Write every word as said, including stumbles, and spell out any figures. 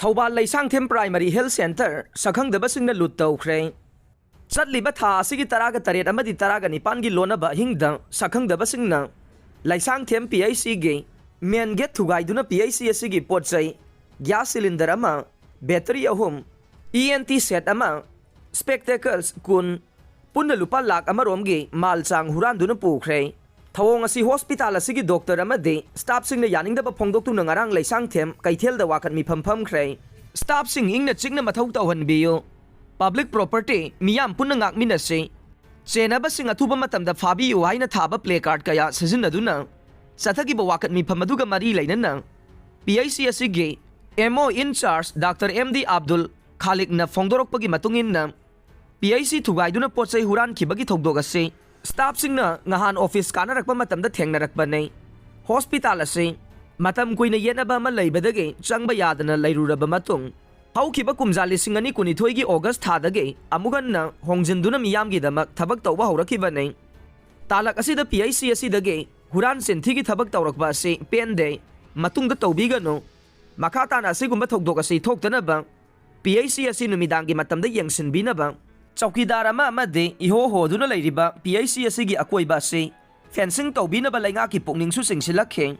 Thoubal Leishangthem Primary Health Centre ꯁꯛꯈꯪꯗꯕꯁꯤꯡꯅ ꯂꯨꯠ ꯇꯧꯈ꯭ꯔꯦ꯫ ꯆꯠꯂꯤꯕ ꯊꯥ ꯑꯁꯤꯒꯤ ꯇꯔꯥꯒ ꯇꯔꯦꯠ ꯑꯃꯗꯤ ꯇꯔꯥꯒ ꯅꯤꯄꯥꯟꯒꯤ ꯂꯣꯟꯅꯕ ꯑꯍꯤꯡꯗ ꯁꯛꯈꯪꯗꯕꯁꯤꯡꯅ Leishangthem P I Cꯒꯤ main gate ꯊꯨꯒꯥꯏꯗꯨꯅ P I C ꯑꯁꯤꯒꯤ ꯄꯣꯠ ꯆꯩ, gas cylinder ꯑꯃ, battery ꯑꯍꯨꯝ, E N T set ꯑꯃ, spectacles ꯀꯨꯟ, ꯄꯨꯟꯅ ꯂꯨꯄꯥ ꯂꯥꯈ ꯑꯃꯔꯣꯝꯒꯤ ꯃꯥꯜ ꯆꯥꯡ ꯍꯨꯔꯥꯟꯗꯨꯅ ꯄꯨꯈ꯭ꯔꯦ꯫ ꯊꯧꯑꯣꯡ ꯑꯁꯤ hospital ꯑꯁꯤꯒꯤ doctor ꯑꯃꯗꯤ staffꯁꯤꯡꯅ ꯌꯥꯅꯤꯡꯗꯕ ꯐꯣꯡꯗꯣꯛꯇꯨꯅ ꯉꯔꯥꯡ ꯂꯩꯁꯥꯡꯊꯦꯝ ꯀꯩꯊꯦꯜꯗ ꯋꯥꯀꯠ ꯃꯤꯐꯝ ꯐꯝꯈ꯭ꯔꯦ꯫ Staffꯁꯤꯡ ꯏꯪꯅ ꯆꯤꯛꯅ ꯃꯊꯧ ꯇꯧꯍꯟꯕꯤꯌꯨ, public property ꯃꯤꯌꯥꯝ ꯄꯨꯟꯅ ꯉꯥꯛꯃꯤꯟꯅꯁꯤ, ꯆꯦꯟꯅꯕꯁꯤꯡ ꯑꯊꯨꯕ ꯃꯇꯝꯗ ꯐꯥꯕꯤꯌꯨ ꯍꯥꯏꯅ ꯊꯥꯕ placard ꯀꯌꯥ ꯁꯤꯖꯤꯟꯅꯗꯨꯅ ꯆꯠꯊꯈꯤꯕ ꯋꯥꯀꯠ ꯃꯤꯐꯝ ꯑꯗꯨꯒ ꯃꯔꯤ ꯂꯩꯅꯅ P I C ꯑꯁꯤꯒꯤ M O in charge Doctor M D Abdul Khaliqꯅ ꯐꯣꯡꯗꯣꯔꯛꯄꯒꯤ ꯃꯇꯨꯡ ꯏꯟꯅ, P I C ꯊꯨꯒꯥꯏꯗꯨꯅ ꯄꯣꯠ ꯆꯩ ꯍꯨꯔꯥꯟꯈꯤꯕꯒꯤ ꯊꯧꯗꯣꯛ ꯑꯁꯤ staffꯁꯤꯡꯅ ꯉꯍꯥꯟ office ꯀꯥꯅꯔꯛꯄ ꯃꯇꯝꯗ ꯊꯦꯡꯅꯔꯛꯄꯅꯤ꯫ Hospital ꯑꯁꯤ ꯃꯇꯝ ꯀꯨꯏꯅ ꯌꯦꯠꯅꯕ ꯑꯃ ꯂꯩꯕꯗꯒꯤ ꯆꯪꯕ ꯌꯥꯗꯅ ꯂꯩꯔꯨꯔꯕ ꯃꯇꯨꯡ, ꯍꯧꯈꯤꯕ ꯀꯨꯝꯖꯥ ꯂꯤꯁꯤꯡ ꯑꯅꯤ ꯀꯨꯟꯅꯤꯊꯣꯏꯒꯤ August ꯊꯥꯗꯒꯤ ꯑꯃꯨꯛ ꯍꯟꯅ ꯍꯣꯡꯖꯤꯟꯗꯨꯅ ꯃꯤꯌꯥꯝꯒꯤꯗꯃꯛ ꯊꯕꯛ ꯇꯧꯕ ꯍꯧꯔꯛꯈꯤꯕꯅꯤ꯫ ꯇꯥꯂꯛ ꯑꯁꯤꯗ P I C ꯑꯁꯤꯗꯒꯤ ꯍꯨꯔꯥꯟ ꯆꯤꯟꯊꯤꯒꯤ ꯊꯕꯛ ꯇꯧꯔꯛꯄ ꯑꯁꯤ ꯄꯦꯟꯗꯦ꯫ ꯃꯇꯨꯡꯗ ꯇꯧꯕꯤꯒꯅꯨ꯫ ꯃꯈꯥ ꯇꯥꯅ ꯑꯁꯤꯒꯨꯝꯕ ꯊꯧꯗꯣꯛ ꯑꯁꯤ ꯊꯣꯛꯇꯅꯕ P I C ꯑꯁꯤ ꯅꯨꯃꯤꯗꯥꯡꯒꯤ ꯃꯇꯝꯗ ꯌꯦꯡꯁꯤꯟꯕꯤꯅꯕ ꯆꯧꯀꯤꯗꯥꯔ ꯑꯃ ꯑꯃꯗꯤ ꯏꯍꯣ ꯍꯣꯗꯨꯅ ꯂꯩꯔꯤꯕ P I C ꯑꯁꯤꯒꯤ ꯑꯀꯣꯏꯕ ꯑꯁꯤ fencing ꯇꯧꯕꯤꯅꯕ ꯂꯩꯉꯥꯛꯀꯤ ꯄꯨꯛꯅꯤꯡꯁꯨ ꯆꯤꯡꯁꯤꯜꯂꯛꯈꯤ꯫